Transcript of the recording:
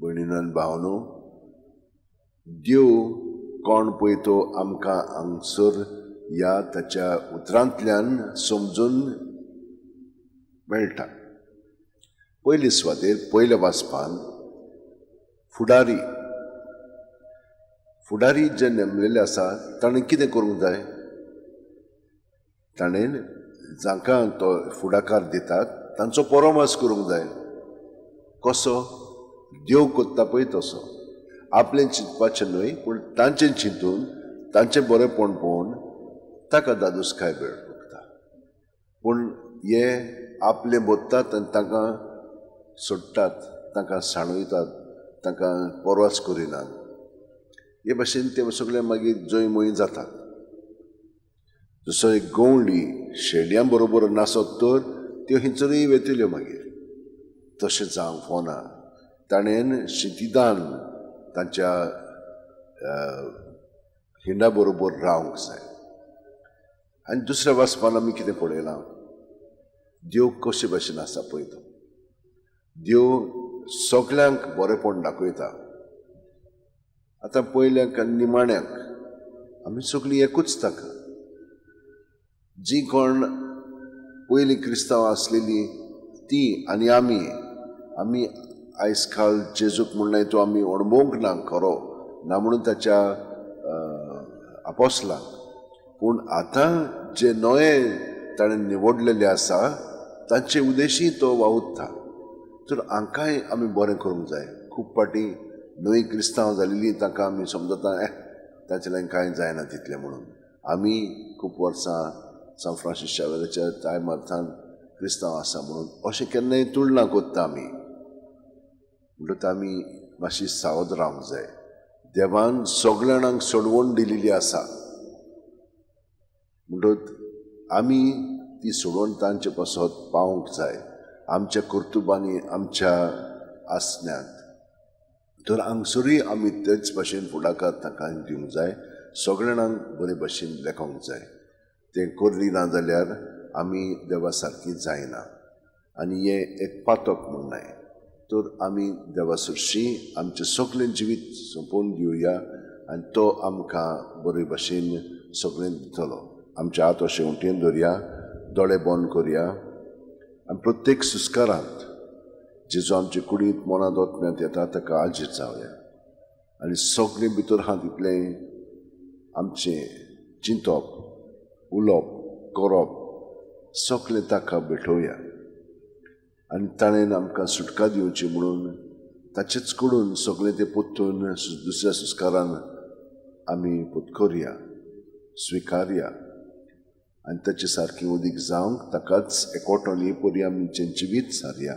भयणीनो आनी भावनो, देव कोण पळय तो आमकां हांगसर ह्या ताच्या उतरांतल्यान समजून मेळटा. पयले सुवातेर पयल्या वाचपान फुडारी फुडारी जे नेमलेले आसा ताणें कितें करूंक जाय? ताणें जांकां तो फुडाकार दितात तांचो परामर्स करूंक जाय. कसो? देव कोत्ता पळय तसो. आपलें चिंतपाचें न्हय, पूण तांचें चिंतून तांचें बरेंपण पळोवन ताका दादोसकाय भोगता. पूण हे आपलें बोत्तात आनी तांकां सोडटात, तांकां सांडयतात, तांकां परवाच करिनात. हे भाशेन ते सगळे मागीर जंय मय जातात. जसो एक गवंडी शेड्यां बरोबर नासत तर त्यो हिंचरूय वेतल्यो मागीर. तशें जावंक फावना. ताणें शितिदान तांच्या हिंडा बरोबर रावंक जाय. आनी दुसऱ्या वाचपान आमी कितें पळयलां? देव कशे भाशेन आसा पळय तो. देव सगल्यांक बरेंपण दाखयता. आतां पयल्यांक आनी निमाण्यांक आमी सगळीं एकूच ताका. जी कोण पयलीं क्रिस्तांव आसलेलीं ती आनी आमी आमी आयज काल जेजूक म्हणनाय तो आमी अणभवंक ना खरो ना म्हणून ताच्या आपोसलांक. पूण आतां जे नवे ताणें निवडलेले आसा तांचे उदेशी तो वावुरता. तर हांकांय आमी बरें करूंक जाय. खूब फावटी नवी क्रिस्तांव जालेलीं तांकां आमी समजता तांचे लागीं कांय जायना तितलें म्हणून. आमी खूब वर्सां सांत फ्रांसीस शावेराच्या टायमार क्रिस्तांव आसा म्हणून अशें केन्नाय तुळना कोत्ता आमी. म्हणटकच आमी मातशी सावध रावंक जाय. देवान सगल्या जाणांक सोडवण दिलेली आसा, म्हणटकच आमी ती सोडवण तांचे पासत पावोवंक जाय आमच्या कर्तुबांनी, आमच्या आसण्यांत. तर हांगसरूय आमी तेच भाशेन फुडाकार तांकां दिवंक जाय. सगल्या जाणांक बरे भाशेन लेखोंक जाय. तें करली ना जाल्यार आमी देवा सारकी जायना. आनी हें एक पातक म्हूण न्हय, तर आमी देवा सरशीं आमचें सगळें जिवीत सोंपोवन दिवया आनी तो आमकां बरे भाशेन सगळें दितलो. आमचे हात अशें उंटयेन धरया, दोळे बंद करया आनी प्रत्येक सुस्कारांत जेजो आमचे कुडींत मनांत ओतम्यांत येता ताका आजीर जावया. आनी सगळें भितर आहा तितलें आमचें चिंतप, उलोवप, करप सगळें ताका भेटोवया. आनी ताणें आमकां सुटका दिवची म्हणून ताचेच कडून सगळें तें पोत्तून दुसऱ्या संस्कारान आमी पोतकरया, स्विकारया आनी ताचे सारकी उदीक जावंक ताकाच एकवटोन ही परी आमचें जिवीत सारया.